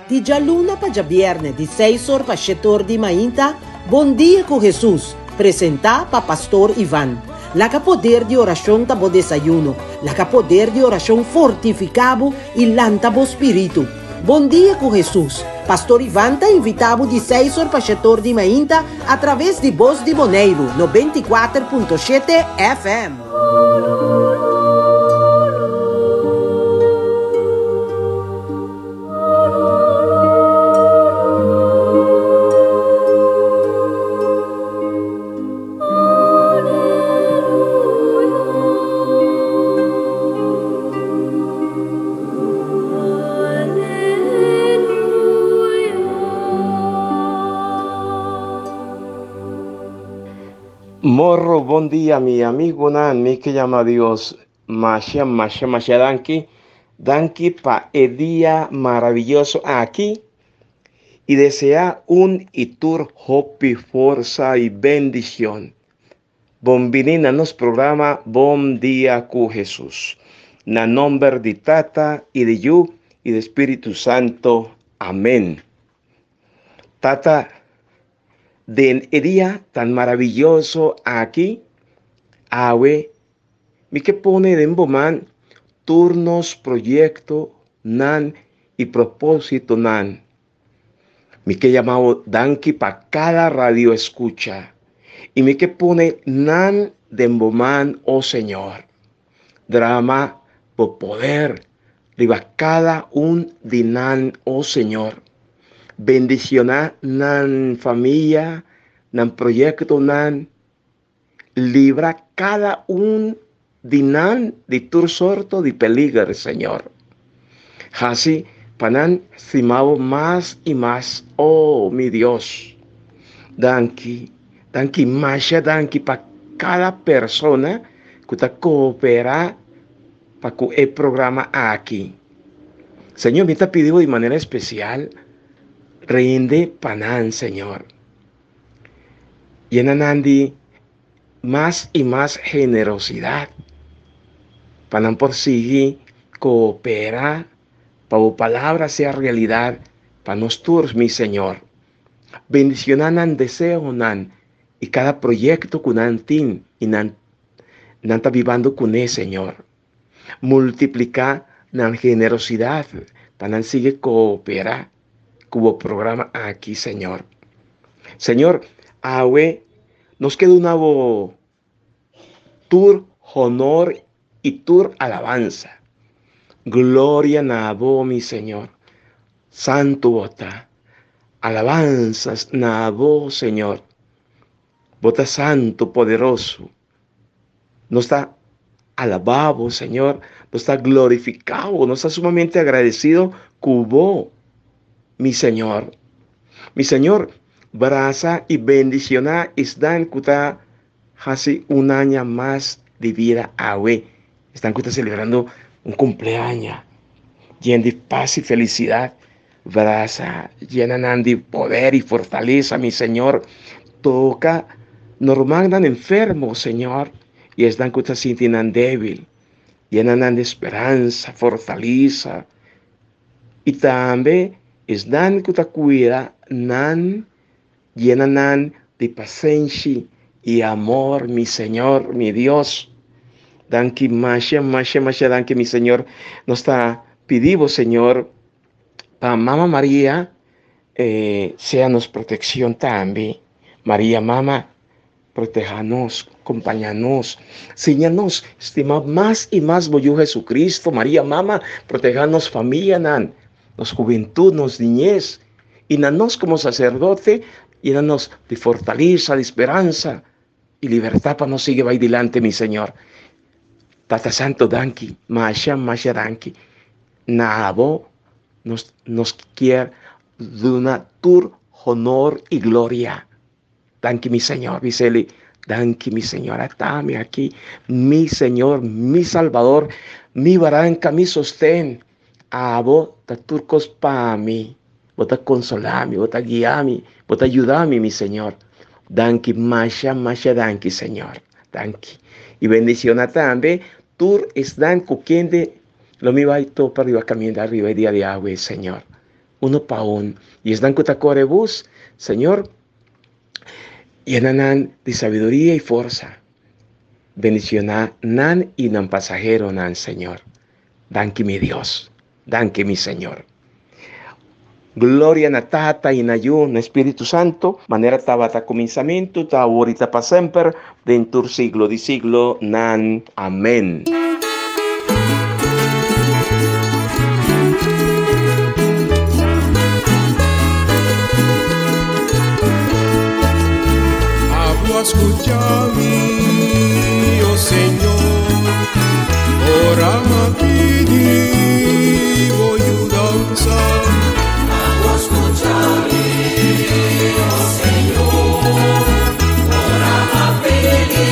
Di djaluna pa djabièrnè di seis or pa shete or di mainta, Bon Dia ku Hesus, presentá pa Pastor Ivan. Laga poder di orashon ta bo desayuno, laga poder di orashon fortifiká bo i lanta bo spiritu. Bon Dia ku Hesus, Pastor Ivan ta invitá bo di seis or pa shete or di mainta atraves di Bos di Boneiru 94.7 FM. Morro, bon dia mi amigunan, mi ke yama Dios Masha masha masha danki, danki pa e dia maraviyoso aki y desea un y tur hopi forsa y bendicion. Bon bini na nos programa Bon Dia cu Jesus. Na nomber di Tata y di Yu y di Spiritu Santo. Amen. Tata, den e dia tan maraviyoso aki, awe Mi ke pone den bo man tur nos proyektonan i propósitonan. Mi ke yama bo danki pa kada radioeskucha i mi ke pone nan den bo man, o Señor. Drama bo poder riba kada un di nan, o Señor. Bendishoná nan famia, nan proyektonan. Libra kada un di nan di tur sorto di peliger, Señor. Hasi pa nan stima bo mas i mas, o mi Dios. Danki, danki, masha danki pa kada persona ku ta kooperá pa ku e programa aki. Señor, mi ta pidi bo di manera espesial, rende pa nan, Señor. Yena nan di mas i mas generosidat pa nan por sigui kooperá pa bo palabra sea realidat pa nos tur, mi Señor. Bendishoná nan deseonan i kada proyekto ku nan tin i nan nan ta bibando kuné, Señor. Multipliká nan generosidat pa nan sigui kooperá ku bo programa aki, Señor. Señor, awe nos ke duna bo tur honor i tur alabansa. Gloria na bo, mi Señor. Santu bo ta. Alabansas na bo, Señor. Bo ta santu, poderoso. Nos ta alabá bo, Señor. Nos ta glorifiká bo. Nos ta sumamente agradesido ku bo, mi Señor. Mi Señor, brasa i bendishoná esnan ku ta hasi un aña mas di bida awe. Esnan ku ta selebrando un kumpleaña yen di pas i felisidat. Brasa, yena nan di poder i fortalesa, mi Señor. Toka no rumannan enfermo, Señor, i esnan ku ta sinti nan débil. Yena nan di speransa, fortalesa. I tambe esnan ku ta kuida nan, yena nan di pasenshi i amor, mi Señor, mi Dios. Danki masha, masha, masha danki, mi Señor. Nos ta pidi bo, Señor, pa Mama Maria eh, sea nos protección tambe. Maria Mama, proteja nos, compaña nos, siña nos estima mas y mas bo Yu Jesucristo. Maria Mama, proteja nos familianan, nos juventud, nos niñez, y na nos como sacerdote, llena nos de fortaleza, de esperanza y libertad pa nos sigue bai dilante, mi Señor. Tata Santo, danki, masha, masha danki. Na abo nos, nos kier duna tur honor y gloria. Danki, mi Señor, biseli, danki, mi Señor, atami aki, mi Señor, mi Salvador, mi baranca, mi sostén. Abo ta tur cos pa mi. Bo ta consolá mi, bo ta guiá mi, bo ta yuda mi, mi Señor. Danki, masha, masha danki, Señor. Danki. Y bendiciona tambe tur esnan cu kende lo mi bay topa riba caminda riba e dia di awe, Señor. Uno pa un. I esnan ku ta kore bus, Señor, yena nan di sabiduria i forsa. Bendishoná nan i nan pasaheronan, Señor. Danki mi Dios. Danki mi Señor. Gloria na Tata i na Yu, na Spiritu Santu, manera tabata kuminsamentu, ta awor i ta pa semper, den tur siglo di siglonan. Amén. Abo a scucha mi, oh Señor, ora m'a pidi bo yudansa. Abo a scucha mi, oh Señor, ora m'a pidi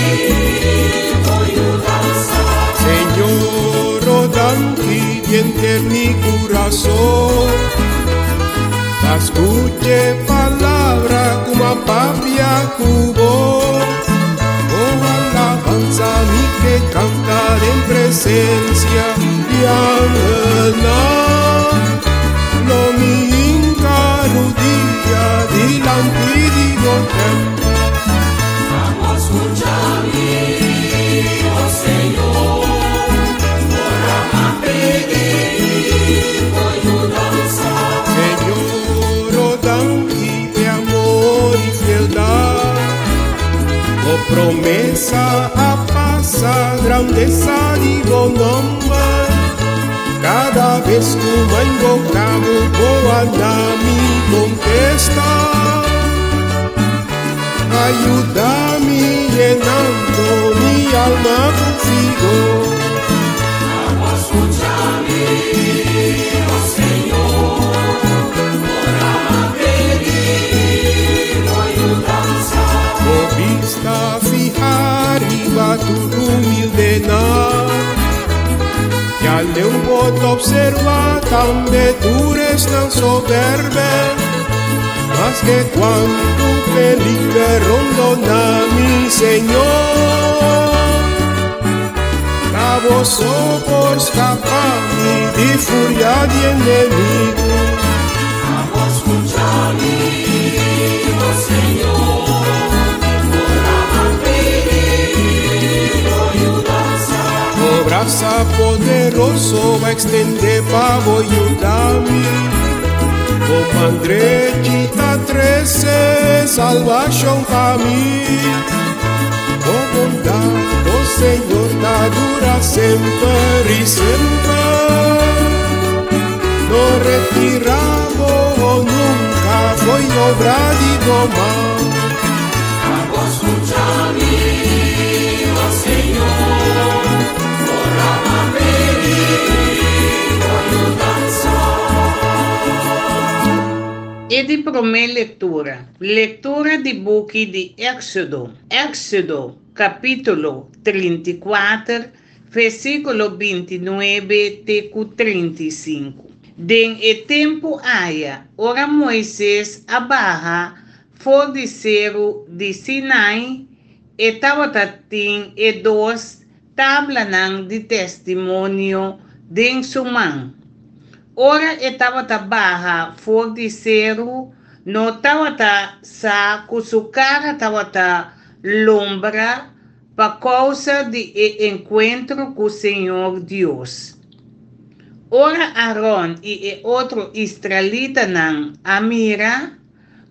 bo yudansa. Señor, oh danki di henter mi curason, pa scucha e palabra cu m'a papia cu bo. Oh alabanza mi ke canta den presencia di angelnan. Lo mi hinca rudia dilanti di bo tempel. Abo scucha mi, oh Señor, ora m'a pidi bo yudansa. Señor, oh danki p'e amor y fieldad. Bo promesa a pasa, grandeza di bo nomber. Cada bes cu m'a invoca bo, bo a da mi contesta. A yuda mi yenando mi alma cu vigor. Abo a scucha mi, oh Señor, ora m'a pidi bo yudansa. Bo bista fiha riba tur humildenan. Ya leu bo ta observa tambe tur esnan soberbe. Maske cuantu peliger rondona mi, Señor, ta bo so por scapa mi di furia di enemigo. Abo scucha mi, oh Señor, ora m'a pidi bo yudansa. Bo brasa poderoso b'a extende pa bo yuda mi. Bo man drechi ta trese salbashon pa mi. Bo bondat, o Señor, ta dura semper i semper. No retira bo nunka fo'i obra di bo man. Abo skucha mi, o Señor, ora m'a pidi bo yudansa. E di promé lektura. Lektura di buki di Éksodo. Éksodo, kapítulo 34, versíkulo 29 te ku 35. Den e tempu aya, ora Moises a baha for di seru di Sinai, e tabata tin e dos tablanan di testimonio den su man. Ora e tabata baha for di seru, no tabata sa ku su kara tabata lombra pa kousa di e enkuentro ku señor Dios. Ora Aron i e otro israelitanan a mira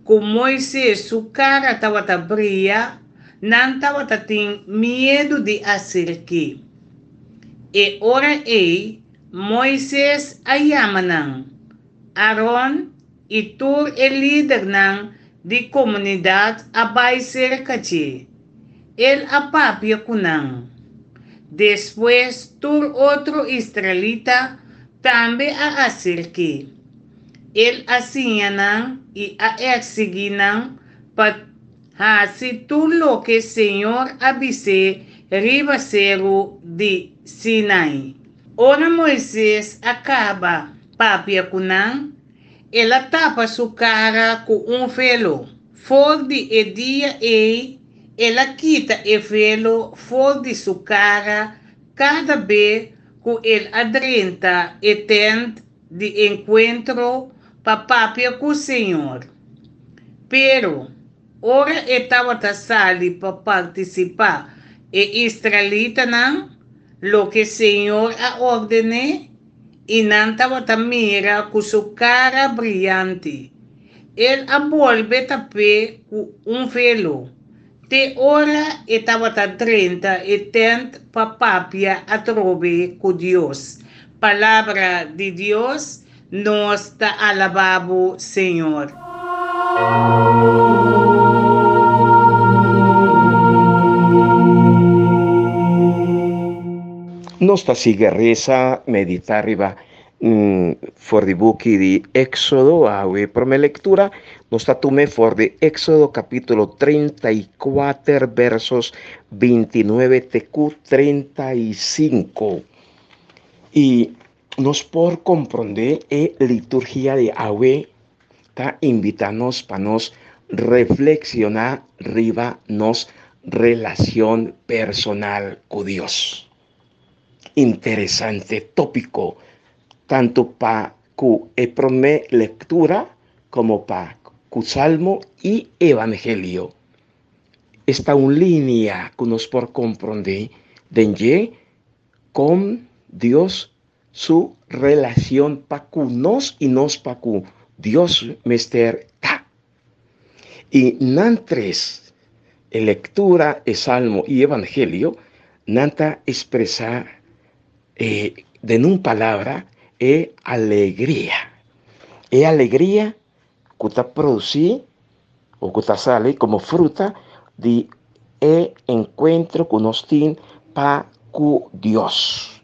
ku Moises su kara tabata bria, nan tabata tin miedu di aserk'é. E ora ei Moises a yama nan, Aron i tur e lidernan di komunidat a bai serka dje. El a papia ku nan. Despues tur otro israelita tambe a aserk'é. El a siña nan i a eksigí nan pa hasi tur loke señor a bis'é riba seru di Sinai. Ora Moises a kaba papia ku nan, el a tapa su kara ku un velo. For di e dia ei, el a kita e velo for di su kara kada be ku el a drenta e tènt di enkuentro. pa papia ku Señor. Pero, ora e tabata sali pa partisipá e israelitanan, loke Señor a orden'é, i nan tabata mira ku su kara briante, el a bolbe tap'é ku un velo, te ora e tabata drenta e tènt pa papia atrobe ku Dios. Palabra di Dios, Nos ta alabá bo, Señor. Nos ta sigui resa, meditá riba for di buki di Éxodo. Awe promé lectura nos ta tum'é for di Éxodo capítulo 34 versos 29 te ku 35. I Nos por komprondé e liturgia di awe ta invitá nos pa nos reflekshoná riba nos relashon personal ku Dios. Interesante tópiko tantu pa ku e promé lektura komo pa ku Salmo i Evangelio. Esta un linia ku nos por komprondé den dje Kon Dios su relacion pa cu nos y nos pa cu Dios mester ta. Y nan tres, e lectura, e salmo y evangelio, nan ta expresa e den un palabra e alegria. E alegria cu ta produci o cu ta sali como fruta di e encuentro cu nos tin pa cu Dios.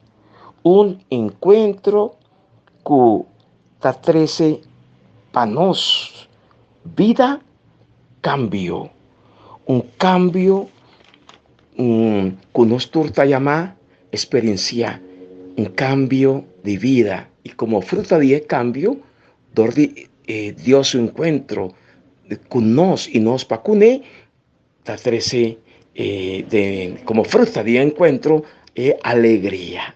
Un encuentro cu ta trece pa nos bida cambio. Un cambio cu nos tur ta yama experiencia un cambio di vida y como fruta di e cambio Dor di e Dios su encuentro cu nos y nos pa cune ta trece den como fruta di e encuentro e alegria.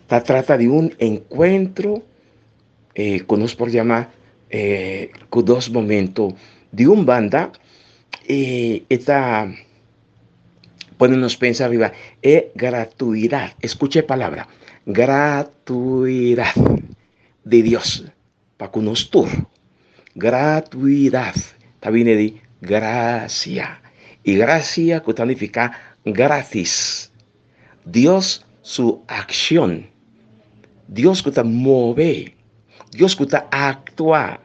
Ta trata di un encuentro cu nos por yama cu dos momento. Di un banda e ta pone nos pensa riba e gratuidad. Escucha e palabra, gratuidad. di Dios pa ku nos tur. Gratuidat ta bini di grasia, i grasia ku ta nifiká gratis. Dios su akshon, Dios ku ta move, Dios ku ta aktua,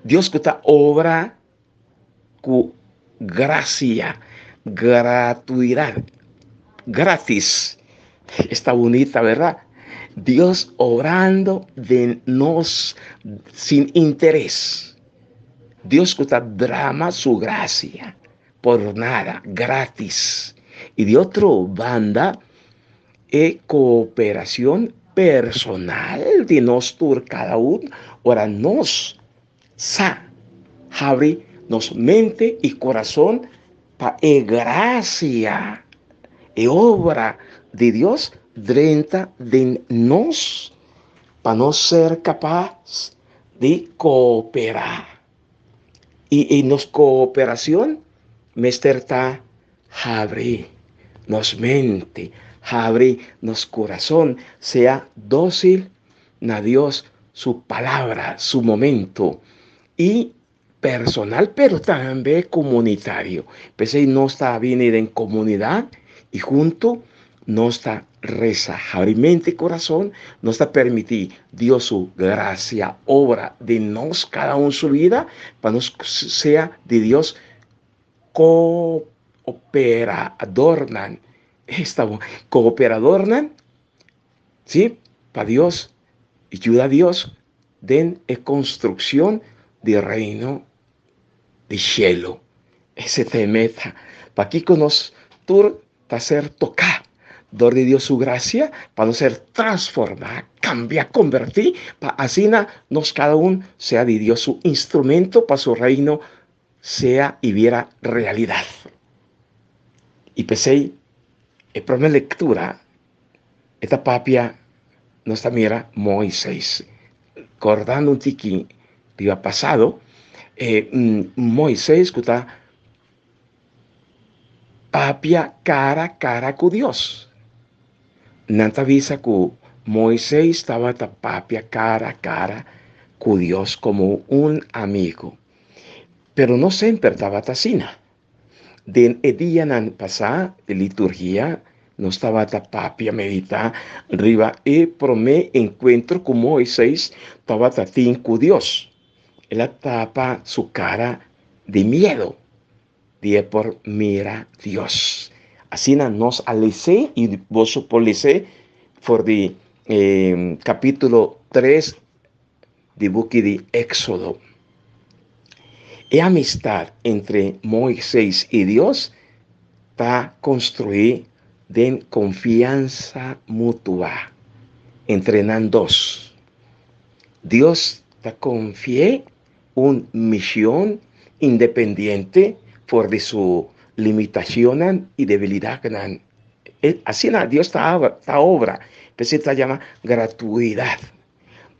Dios ku ta obra ku grasia, gratuidad, gratis. Esta bunita, verdad? Dios obrando den nos sin interes. Dios ku ta drama su gracia por nada, gratis. Y di otro banda, e cooperacion personal di nos tur cada un, ora nos Sa habri nos mente i kurason pa e grasia, e obra di Dios drenta den nos pa nos ser kapas di kooperá. I nos kooperashon mester ta habri nos mente, habri nos kurason, sea dósil na Dios su palabra, su momento y personal pero tambe comunitario. P'esey nos ta bini den comunidad y hunto nos ta reza. Habri mente y corazon, nos ta permiti Dios su gracia obra den nos cada un su vida pa nos sea di Dios cooperadornan. Esta bon, cooperadornan. Sí, pa Dios y yuda Dios den e construccion di reino di cielo. Ese ta e meta. Pakico nos tur ta ser toca dor di Dios su gracia pa nos ser transforma, cambia, converti, pa asina nos cada un sea di Dios su instrumento pa su reino sea y bira realidad. Y p'esey e prome lectura E ta papia, nos ta mira Moises. Kòrdando un tiki riba pasado, e Moises ku ta papia kara kara ku Dios. Nan ta bisa ku Moises tabata papia kara kara ku Dios komo un amigu. Pero no semper tabata asina. Den e dianan pasá di liturgia nos tabata papia meditá riba e promé enkuentro ku Moises tabata tin ku Dios. El a tapa su kara di miedu di e por mira Dios. Asina nos a les'é i boso por les'é for di kapítulo tres di buki di Éxodo. E amistad entre Moises i Dios ta construí den confiansa mutua entre nan dos. Dios ta confi'é un mision independiente for di su limitacionnan i debilidadnan. Asina Dios ta obra, p'esei ta yama gratuidad.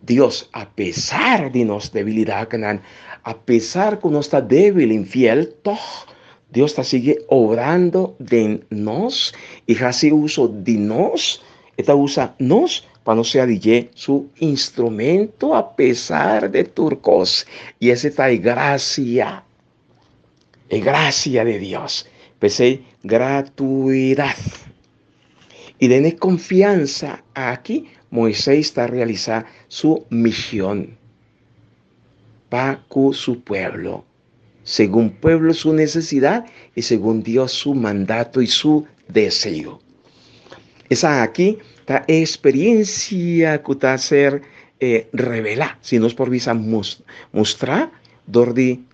Dios, a pesar di nos debilidadnan, a pesar ku nos ta débil, infiel, tòg Dios ta sigui obrando den nos i hasi uso di nos. E ta usa nos pa nos sea di dje su instrumento a pesar de tur kos. I esei ta e grasia, e grasia di Dios. P'esei gratuidat. I den e konfiansa aki Moisés ta realisá su mishon pa ku su pueblo, segun pueblo su nesesidat i segun Dios su mandato i su deseo. Esaki ta e eksperensia ku ta ser revelá, si nos por bisa mustrá dor di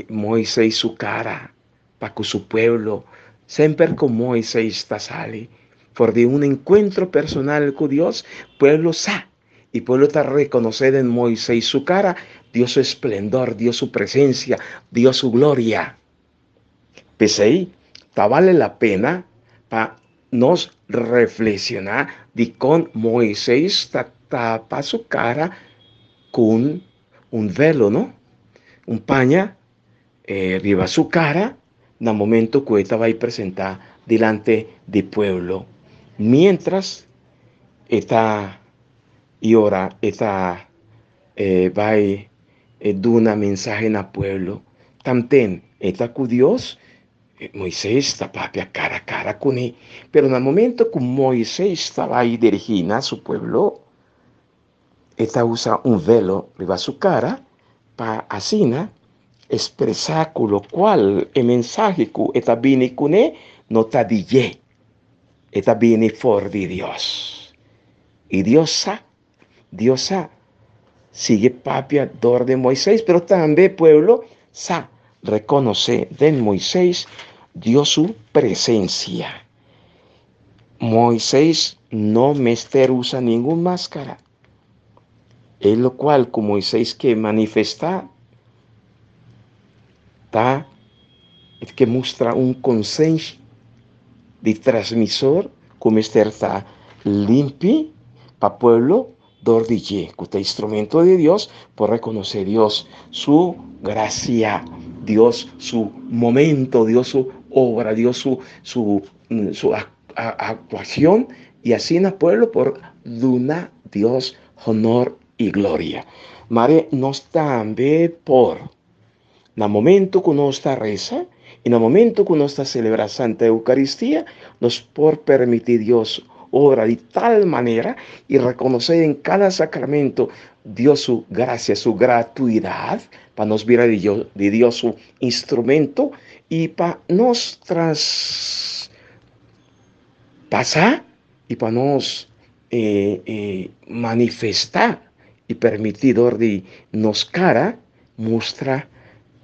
Moisés su kara pa ku su pueblo. Semper ku Moises ta sali for di un enkuentro personal ku Dios, pueblo sa i pueblo ta rekonosé den Moises su kara Dios su esplendor, Dios su presensia, Dios su gloria. P'esei ta bale la pena pa nos reflekshoná dikon Moises ta tapa su kara ku un velo, no? Un paña E riba su cara na momento cu e ta bay presenta dilante di pueblo, mientras e ta yora, e ta bay duna mensahe na pueblo. Tanten e ta cu Dios, Moises ta papia cara a cara cune, pero na momento cu Moises ta bay dirigi na su pueblo, E ta usa un velo riba su cara pa asina expresa cu locual e mensahe cu e ta bini cune no ta di dje, e ta bini for di Dios. Y Dios sa, Dios sa sigui papia dor di Moises, pero tambe pueblo sa reconoce den Moises Dios su presencia. Moises no mester usa ningun maskara. E lokual ku Moises ke manifestá ta e ke mustra un konsenshi di transmisor ku mester ta limpi pa pueblo dor di dje, ku ta instrumento di Dios por rekonosé Dios su grasia, Dios su momento, Dios su obra, Dios su su su aktuashon i asina pueblo por duna Dios honor i gloria. Mare nos tambe por na momento ku nos ta resa i na momento ku nos ta selebrá Santa Eukaristia, nos por permití Dios obra di tal manera i rekonosé den kada sakramento Dios su grasia, su gratuidat, pa nos bira di Dios su instrumento i pa nos traspasá i pa nos manifestá i permití dor di nos kara mustra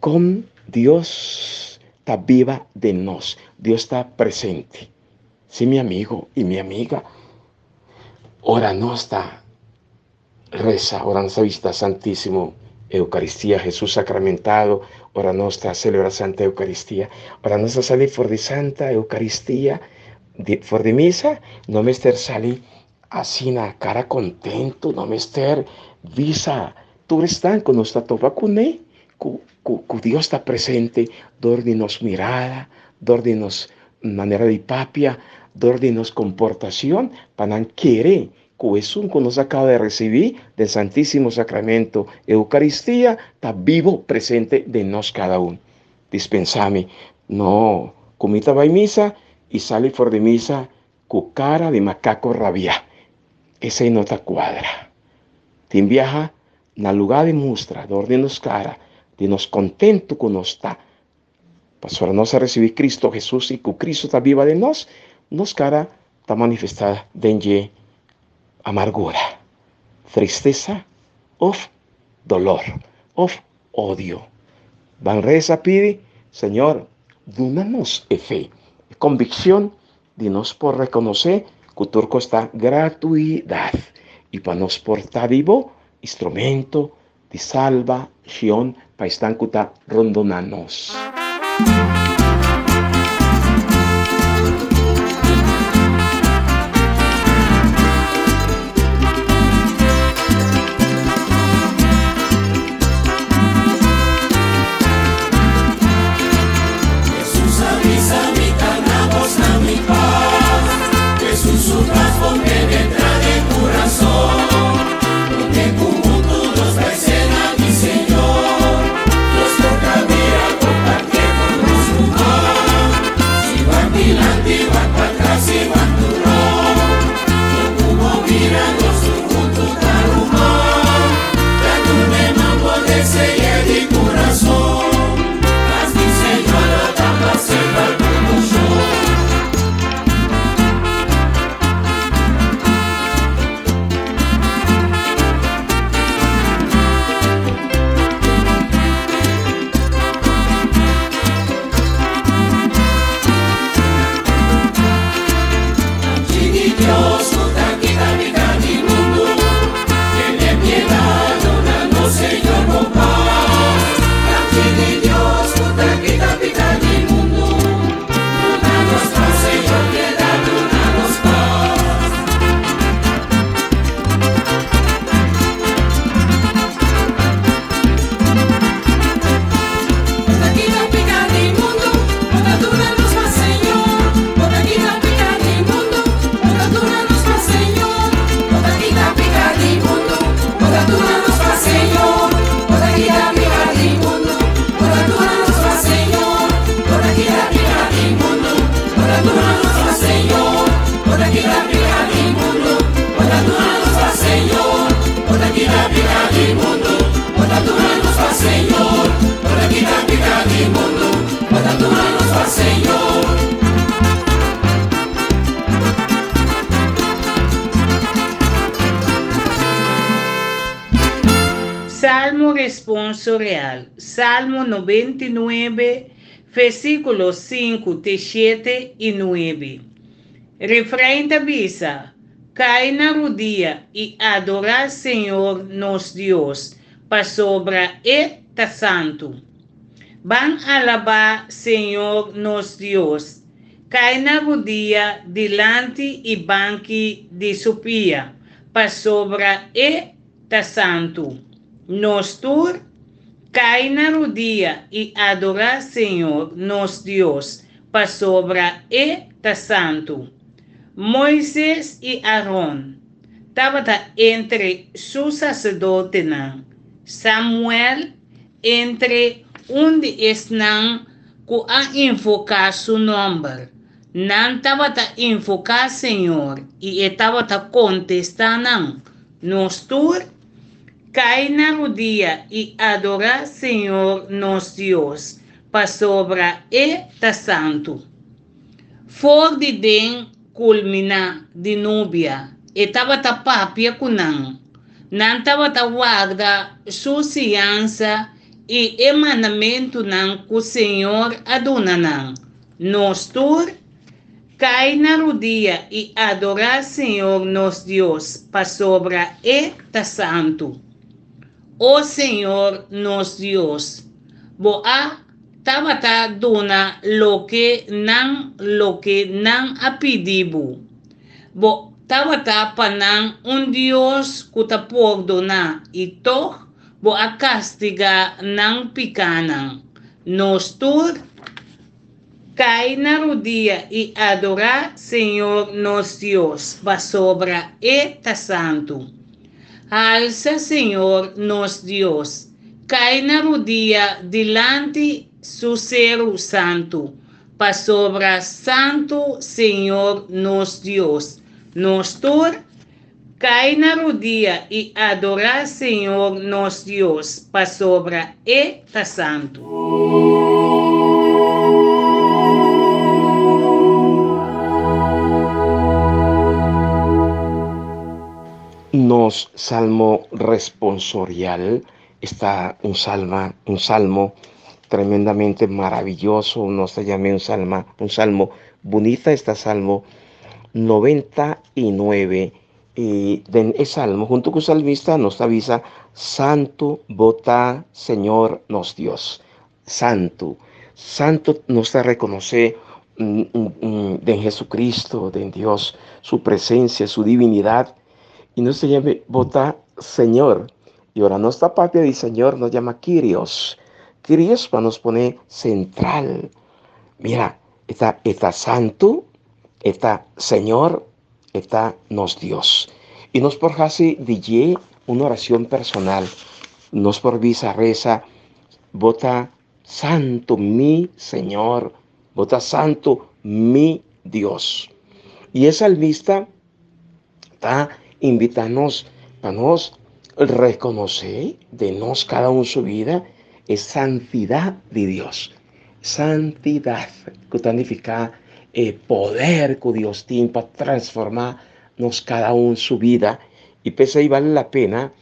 kon Dios ta biba den nos, Dios ta presente. Sí, mi amigo i mi amiga, ora nos ta resa, ora nos ta bishita Santísimo Eucaristia, Jesús Sacramentado, ora nos ta celebra Santa Eucaristia, ora nos ta sali for di Santa Eucaristia, di, for di misa, no mester sali. asina kara kontentu, no mester bisa tur esnan ku nos ta topa kuné ku ku ku Dios ta presente dor di nos mirada, dor di nos manera di papia, dor di nos komportashon, pa nan kere ku esun ku nos a kaba di risibí den Santísimo Sakramento, Eukaristia, ta bibo presente den nos kada un. Dispensá mi, no, ku mi ta bai misa i sali for di misa ku kara di makako rabiá. Esei no ta kuadra. Tin biaha, na lugá di mustra dor di nos kara di nos kontentu ku nos ta pasobra nos a risibí Kristu Hesus i ku Kristu ta biba den nos, nos kara ta manifestá den dje amargura, tristesa òf dolor òf odio. Ban resa pidi, Señor, duna nos e fe, e konvikshon di nos por rekonosé ku tur kos ta gratuidat i pa nos por ta di bo instrumento di salbashon pa esnan ku ta rondoná nos. Salmo responsorial, Salmo 99, versíkulo 5 te 7 i 9. Refrain ta bisa, Kai na rudia i adorá Señor nos Dios, pasobra E ta santu. Ban alabá Señor nos Dios, kai na rudia dilanti i banki di Su pia, pasobra E ta santu. Nos tur, kai na rudia i adorá Señor nos Dios, pasobra E ta santu. Moises i Aron tabata entre su saserdotenan, Samuel entre un di esnan ku a invoká su nòmber. Nan tabata invoká Señor i e tabata kontestá nan. Nos tur, kai na rudia i adorá Señor nos Dios, pasobra E ta santu. For di den kulminá di nubia, e tabata papia ku nan. Nan tabata warda su siñansa i e mandamentunan ku Señor a duna nan. Nos tur, kai na rudia i adorá Señor nos Dios, pasobra E ta santu. O Señor nos Dios, Bo a tabata duna loke nan loke nan a pidi Bo. Bo. tabata pa nan un Dios ku ta pordoná, i tòg bo a kastigá nan pikánan. Nos tur kai na rudia i adorá Señor nos Dios, pasobra E ta santu. Halsa Señor nos Dios, kai na rudia dilanti Su seru santu, pasobra santu Señor nos Dios. Nos tur kai na rudia i adorá Señor nos Dios, pasobra E ta santu. Nos salmo responsorial esta un salma, un salmo tremendamente maravilloso, nos ta yam'é un salma, un salmo bunita, esta salmo 99 y den e salmo hunto cu salmista nos ta bisa Santo bo ta Señor nos Dios. Santo, santo nos ta reconoce den Jesucristo, den Dios, su presencia, su divinidad y nos ta yam'é bo ta Señor. Y ora nos ta papia di Señor nos yama Kyrios. Kyrios pa nos pone central. Mira, e ta, e ta santo, e ta Señor, e ta nos Dios. Y nos por haci di dje un oracion personal. Nos por bisa, reza, Bo ta santo mi Señor, Bo ta santo mi Dios. Y e salmista ta invita nos pa nos reconoce den nos cada un su vida e santidad di Dios. Santidad cu ta nifica e poder cu Dios tin pa transforma nos cada un su vida. Y p'esey bale la pena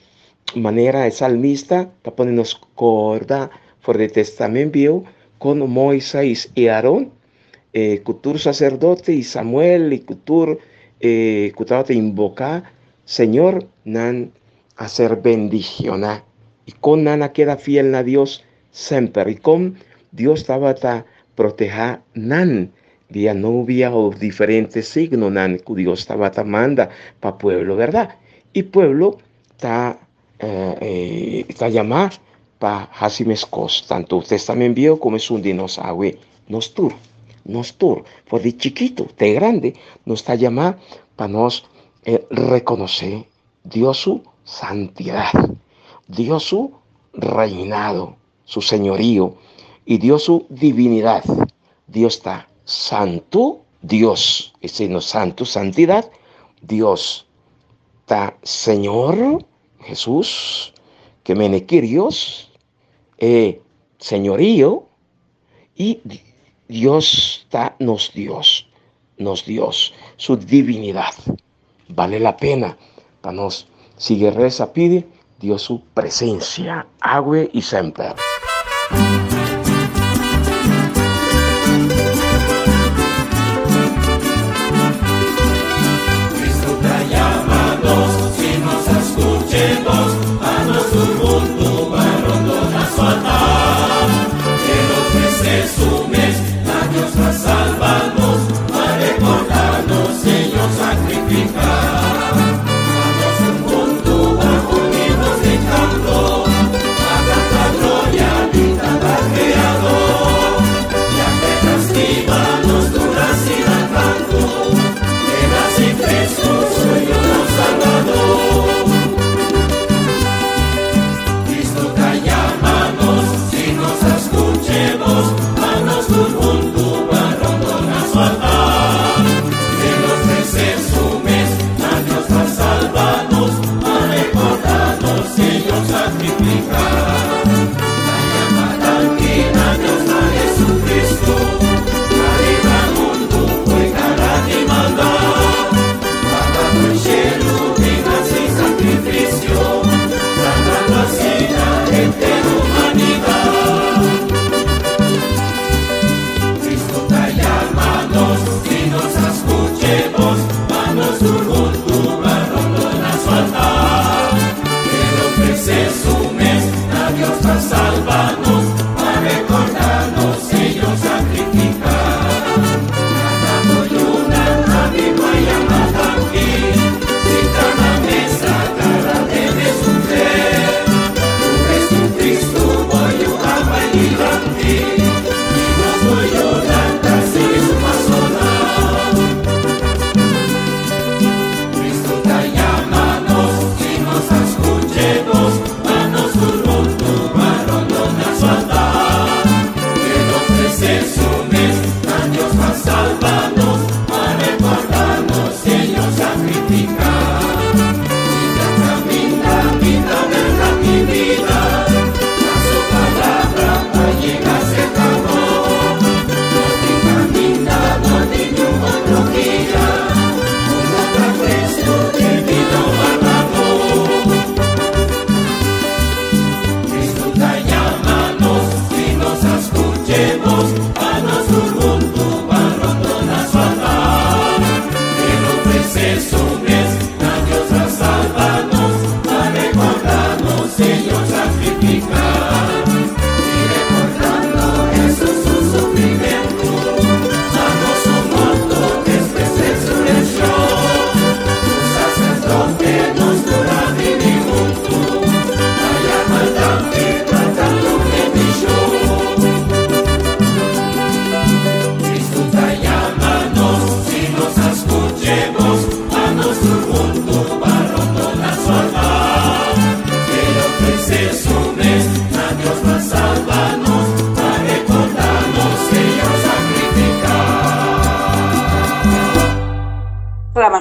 manera e salmista ta pone nos corda for di Testament Bieu con Moises y Aaron E ku tur saserdote i Samuel i ku tur e ku tabata inboká Señor, nan a ser bendishoná. I kon nan a keda fiel na Dios semper, i kon Dios tabata protehá nan via nubia o diferente signonan ku Dios tabata manda pa pueblo, bèrdat? I pueblo ta ta yamá pa hasi meskos, tantu Testament Bieu komo esun di nos awe. Nos tur, nos tur, for di chikitu te grandi, nos ta yamá pa nos rekonosé Dios su santidat, Dios su reinado, su señorío i Dios su divinidat. Dios ta santu, Dios, esei no santu, santidat, Dios ta Señor Jesús, ke mene Kyrios, e señorío, i Dios ta nos Dios, nos Dios, su divinidad. Bale la pena pa nos sigui reza pidi Dios su presencia awe y semper. Cristo ta yama nos, si nos a scuche bos, pa nos tur hunto bai rondo na su altar. El ofrece su mes, na Dios pa salba nos, pa recorda nos Señor sacrifica. Pa nos tur hunto bai unidos den canto, pa canta gloria di Tata Creador. Ya que ta stima nos tur asina tanto, El a haci Cristo su Yu nos Salbador. Cristo ta yama nos, si nos a scuche bos, pa nos tur hunto pa rondona su altar. El ofrece su mes na Dios pa salba nos, pa recorda nos Señor sacrifica. Ta yama danki na Dios na Jesucristo, ta libra mundu fo'i cara di maldad. Tata fo'i shelu bin haci sacrificio, salbando asina henter humanidad. Cristo ta yama nos, si nos a scuche bos, pa nos tur huntu pa rondona su altar. El ofrece su mes na Dios pa salba nos, pa recorda nos Señor sacrifica. Tata bo yunan, ami bo a yama danki.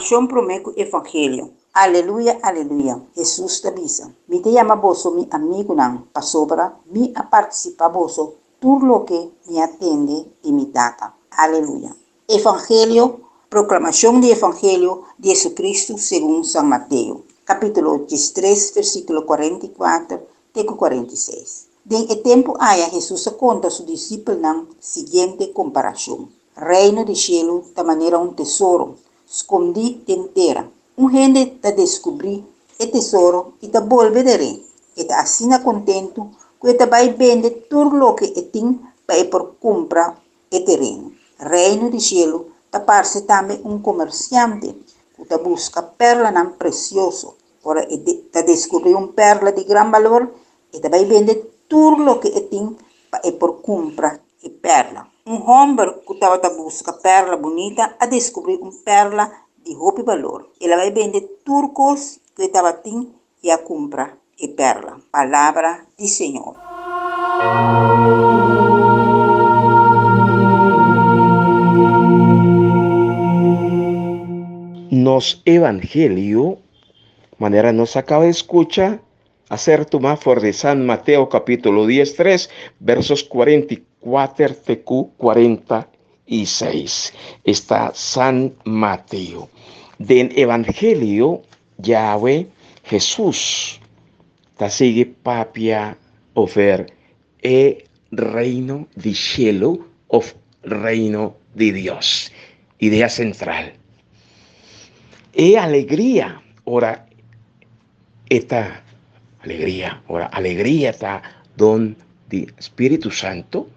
Proklamashon promé ku Evangelio. Aleluya, aleluya! Hesus ta bisa, Mi ta yama boso mi amigunan, pasobra mi a partisipá boso tur loke mi a tende di mi Tata. Aleluya! Evangelio, Proklamashon di Evangelio di Hesukristu segun San Mateo, kapítulo 13, versíkulo 44 te ku 46. Den e tempu aya Hesus a konta su disipelnan siguiente komparashon, Reino di shelu ta manera un tesoro skondí den tera. Un hende ta deskubrí e tesoro i ta bolbe der'é. E ta asina kontentu ku e ta bai bende tur loke e tin pa e por kumpra e tereno. Reino di shelu ta parse tambe un komersiante ku ta buska pèrlanan presioso. Ora e ta deskubrí un pèrla di gran balor, e ta bai bende tur loke e tin pa e por kumpra e pèrla. Un hòmber ku tabata buska pèrla bunita a deskubrí un pèrla di hopi balor. El a bai bende tur kos ku e tabatin i a kumpra e pèrla. Palabra di Señor. Nos Evangelio, manera nos a kaba di skucha, a ser tumá for di San Mateo kapítulo 13, versos 44 te ku 46. Esta San Mateo. Den Evangelio, Yahweh, Hesus, ta sigui papia over e Reino di shelu òf Reino di Dios. Idea sentral. E alegria ora e ta alegria, ora alegria ta don di Spiritu Santu,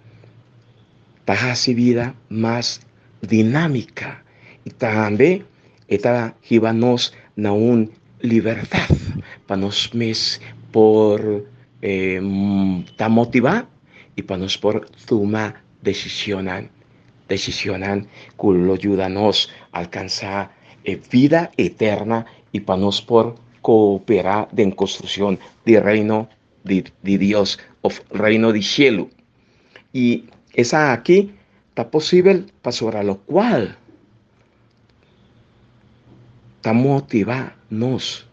ta hasi bida mas dinámika i tambe e ta hiba nos na un libertat pa nos mes por ta motivá i pa nos por tuma desishonnan, desishonnan ku lo yuda nos alkansá e bida eterna i pa nos por kooperá den konstrukshon di Reino di Dios òf Reino di shelu. I esaki ta posibel pasobra lokual ta motivá nos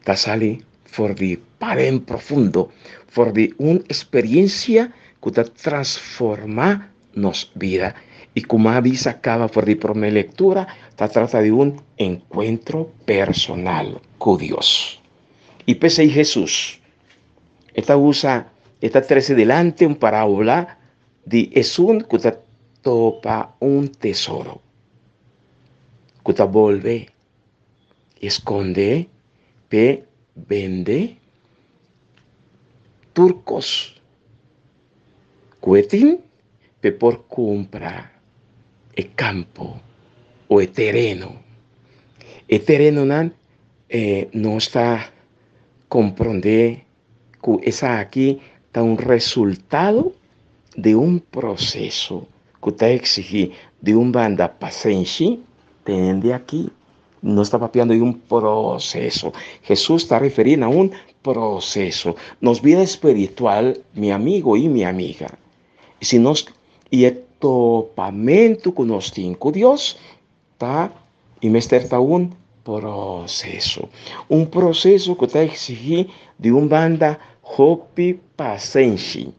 ta sali for di paden profundo, for di un eksperensia ku ta transformá nos bida. I ku a bisa kaba for di promé lektura, ta trata di un enkuentro personal ku Dios. I p'esei Hesus e ta usa, e ta trese dilanti un parábola di esun ku ta topa un tesoro, ku ta bolbe i skonde p'e bende tur kos ku e tin p'e por kumpra e kampo o e tereno. E terenonan nos ta komprondé ku esaki ta un resultado di un proseso ku ta eksigí di un banda pasenshi, tende aki nos ta papiando di un proseso, Hesus ta referí na un proseso, nos bida espiritual mi amigo i mi amiga, si nos i e topamentu ku nos tin ku Dios Ta i mester ta un proseso. Un proseso ku ta eksigí di un banda hopi pasenshi.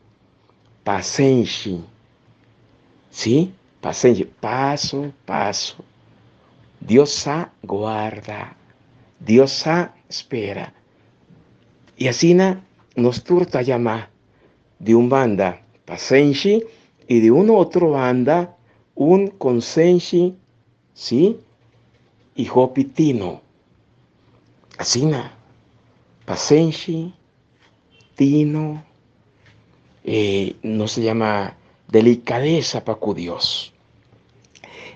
Pasenshi. Sí, pasenshi. Paso, paso. Dios sa guarda. Dios sa spera. I asina nos tur ta yamá di un banda pasenshi i di un otro banda un konsenshi, sí, i hopi tino. Asina, pasenshi, tino, e nos ta yama delikadesa pa ku Dios.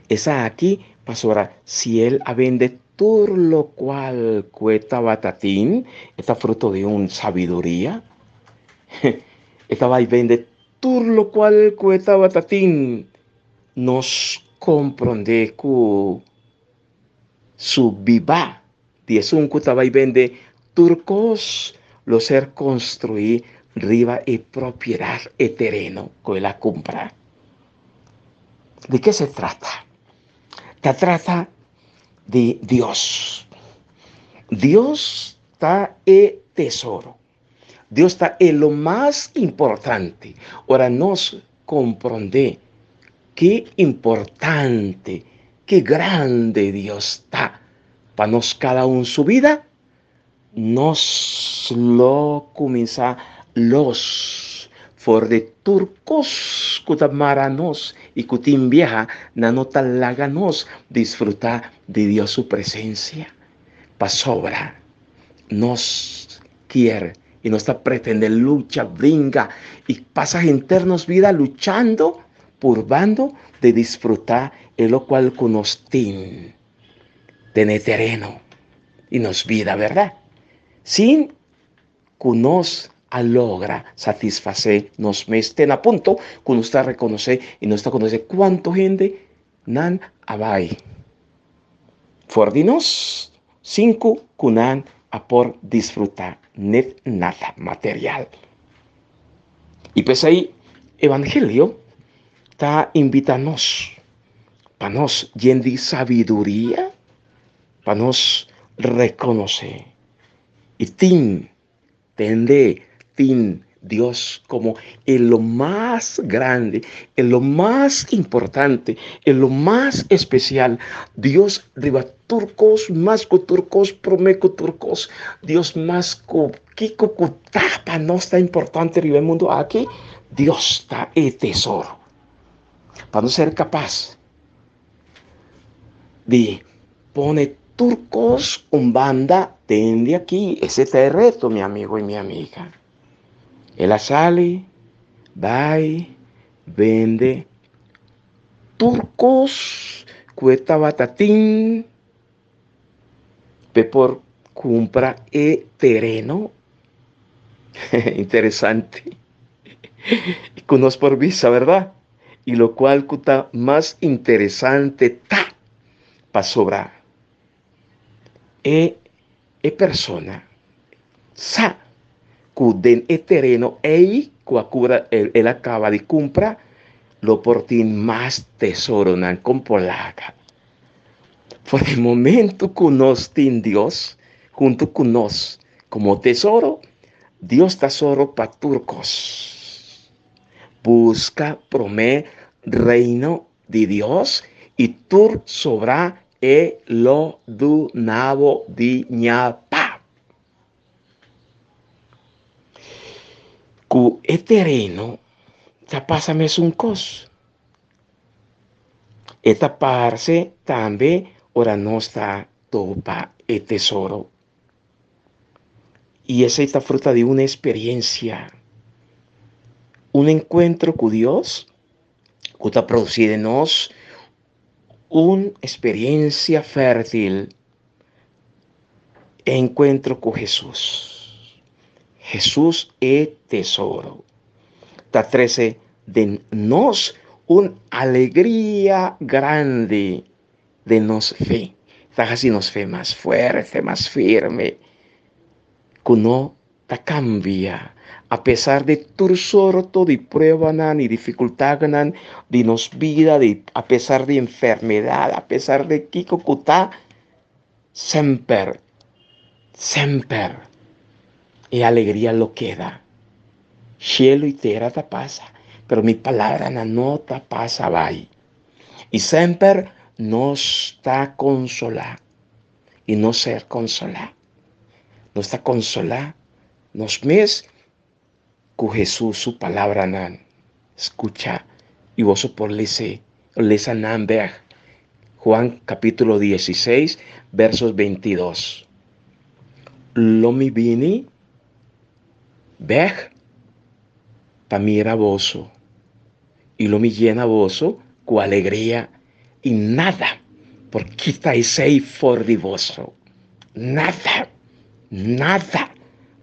Esaki pasobra si el a bende tur lokual ku e tabata tin, e ta fruto di un sabiduria. E ta bai bende tur lokual ku e tabata tin. Nos komprondé ku su biba di esun ku ta bai bende tur kos lo ser konstruí riba e propiedat, e tereno ku el a kumpra. Di ke se trata? Ta trata. di Dios. Dios ta e tesoro. Dios ta e lo mas importante. Ora nos komprondé ki importante, ki grande Dios ta pa nos kada un su bida, nos lo kuminsá los for di tur kos ku ta mara nos i ku tin biaha nan no ta laga nos disfrutá di Dios su presensia. Pasobra nos kier i nos ta pretendé lucha, bringa i pasa henter nos bida luchando, purbando di disfrutá e lokual ku nos tin den e tereno di nos bida, bèrdat? Sin ku nos a logra satisfasé nos mes te na punto ku nos ta rekonosé i nos ta konosé kuantu hende nan a bai for di nos sin ku ku nan a por disfrutá net nada material. I p'esei Evangelio ta invitá nos pa nos yen di sabiduria, pa nos rekonosé i tin, tende, tin Dios komo e lo mas grandi, e lo mas importante, e lo mas espesial. Dios riba tur kos, mas ku tur kos, promé ku tur kos. Dios mas ku kiko ku ta pa nos ta importante riba e mundu aki, Dios ta e tesoro. Pa nos ser kapas di pone tur kos un banda tende aki, ese ta e reto mi amigo y mi amiga. El a sali bai bende tur kos ku e tabata tin p'e por kumpra e tereno. Interesante. Ku nos por bisa, bèrdat? I lokual ku ta mas interesante ta pasobra e e persona sa ku den e tereno ei ku a kubra el a kaba di kumpra lo por tin mas tesoronan kon por laga. For di momento ku nos tin Dios huntu ku nos komo tesoro, Dios ta sòru pa tur kos. Buska promé Reino di Dios i tur sobrá e lo duna bo di ña pa. Ku e tereno ta pasa mesun kos. E ta parse tambe ora nos ta topa e tesoro. I esei ta fruta di un experiencia, un encuentro cu Dios cu ta produci den nos un experiencia fértil, encuentro cu Jesús. Jesús e tesoro ta trece den nos un alegria grandi den nos fe. Ta hasi nos fe mas fuerte, mas firme, ku no ta kambia apesar di tur sorto di pruebanan i difikultatnan di nos bida, di apesar di enfermedat, apesar di kiko ku ta, semper, semper e alegria lo keda. Shelu i tera ta pasa, pero mi palabranan no ta pasa bai. I semper nos ta konsolá i nos ser konsolá. Nos ta konsolá nos mes ku Hesus su palabranan. Skucha i boso por lese, lesa nan bèk. Juan kapítulo 16, versos 22. Lo mi bini bèk pa mira boso i lo mi yena boso ku alegria i nada por kita esei for di boso. Nada, nada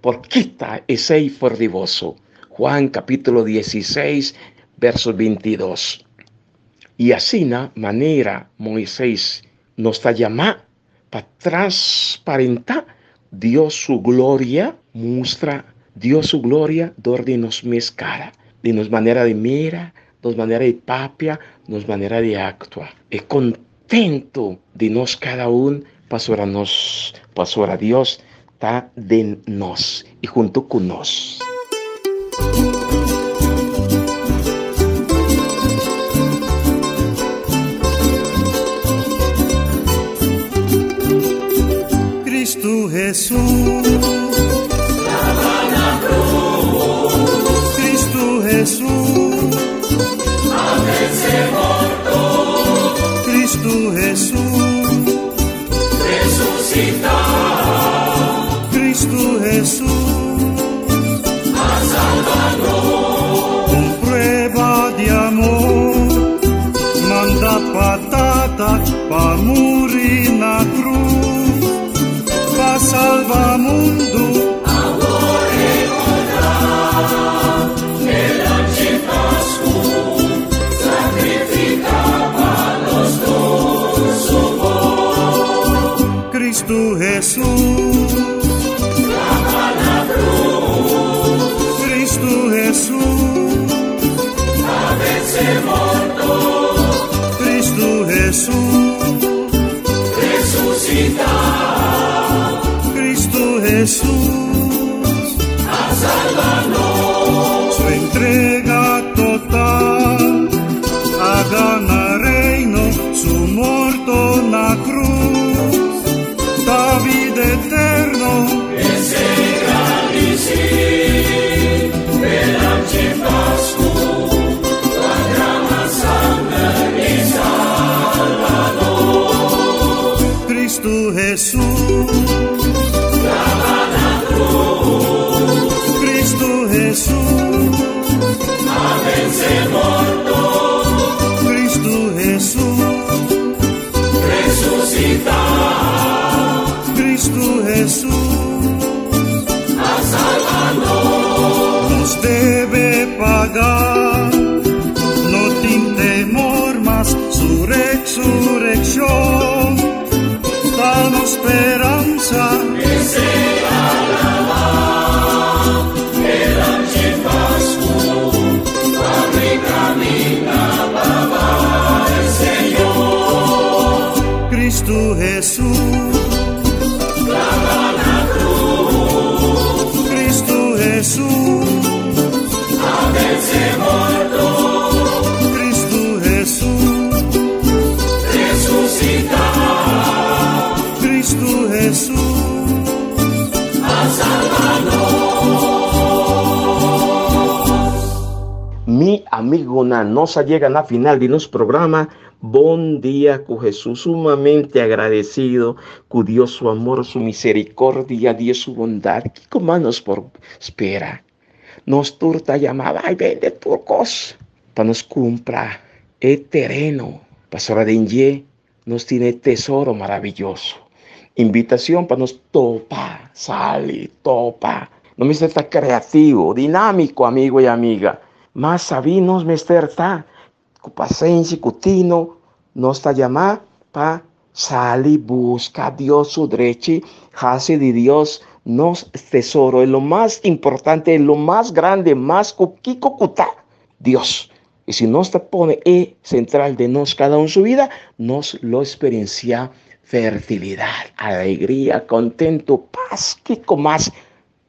por kita esei for di boso. Juan kapítulo 16, verso 22. I asina manera Moises nos ta yamá pa transparentá Dios su gloria, mustra Dios su gloria dor di nos mes kara, di nos manera di mira, nos manera di papia, nos manera di aktua. E. kontentu di nos kada un pasobra nos, pasobra Dios ta den nos i huntu ku nos. Cristo Jesús. Cristo Jesús. Cristo Jesús. Cristo Jesús. Con prueba de amor, manda patata pa morir na cruz, pa salvar mundo. Cristo Jesús. Cristo Jesús. Cristo Jesús. Cristo Jesús. Su entrega total a gana reino, su muerto na cruz, da vida eterno. Cristo Jesús. Cristo Jesús. Cristo Jesús. Cristo Jesús. Nos debe pagar, no tin temor más su resurrección, danos esperanza. Cristo Jesús. Cristo Jesús. Cristo Jesús. Cristo Jesús. Mi amigo Nanosa llega a la final de nuestro programa. Buen día con Jesús, sumamente agradecido con Dios su amor, su misericordia, Dios su bondad. ¿Qué manos por espera? Nos turta llamaba, ay, vende turcos, para nos cumpla el terreno. Pastora Denye nos tiene tesoro maravilloso. Invitación para nos topa, sale, topa. No me está creativo, dinámico, amigo y amiga. Más sabinos me está con paciencia, cutino, nos está llamando pa salir, busca a Dios su derecho, hace de Dios nos tesoro, es lo más importante, es lo más grande, más cuquico cutá, Dios. Y si nos te pone E central de nos cada uno su vida, nos lo experiencia fertilidad, alegría, contento, paz, que más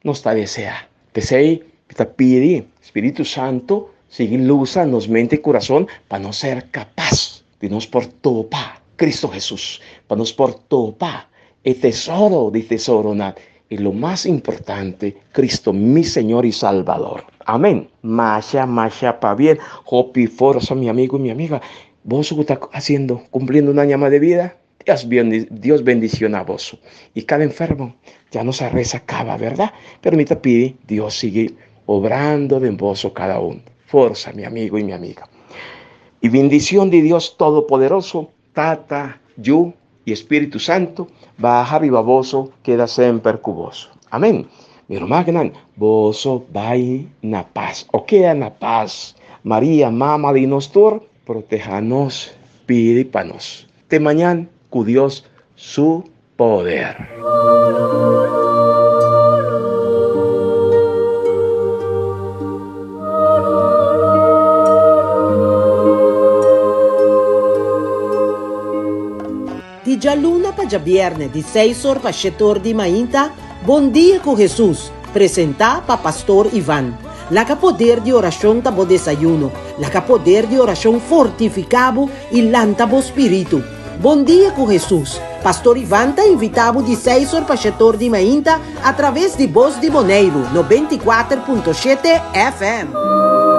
nos está desea. Pesei, te pide, Espíritu Santo, sigue luza nos mente y corazón para no ser capaz de nos por topa Cristo Jesús, para nos por topa el tesoro de tesoro nat. Y lo más importante, Cristo, mi Señor y Salvador. Amén. Masha, masha, pa bien. Hopi, forza, mi amigo y mi amiga. Vos que está haciendo, cumpliendo una llama de vida. Dios, Dios bendición a vos. Y cada enfermo ya no se reza acaba, ¿verdad? Pero mi te pide, Dios sigue obrando de vos cada uno. Forza, mi amigo y mi amiga. Y bendición de Dios Todopoderoso, Tata, Yu y Espíritu Santo, baja viva voso, queda sempre cuboso. Amén. Mi hermano, voso vai na paz, o queda na paz. María, mama de Nostor, protejanos, pide panos. Te mañana, cu Dios su poder. djaluna pa djabièrnè di seis or pa shete or di mainta, Bon Dia ku Hesus, presentá pa Pastor Ivan. Laga poder di orashon ta bo desayuno, laga poder di orashon fortifiká bo i lanta bo spiritu. Bon Dia ku Hesus, Pastor Ivan ta invitá bo di seis or pa shete or di mainta atraves di Bos di Boneiru 94.7 FM.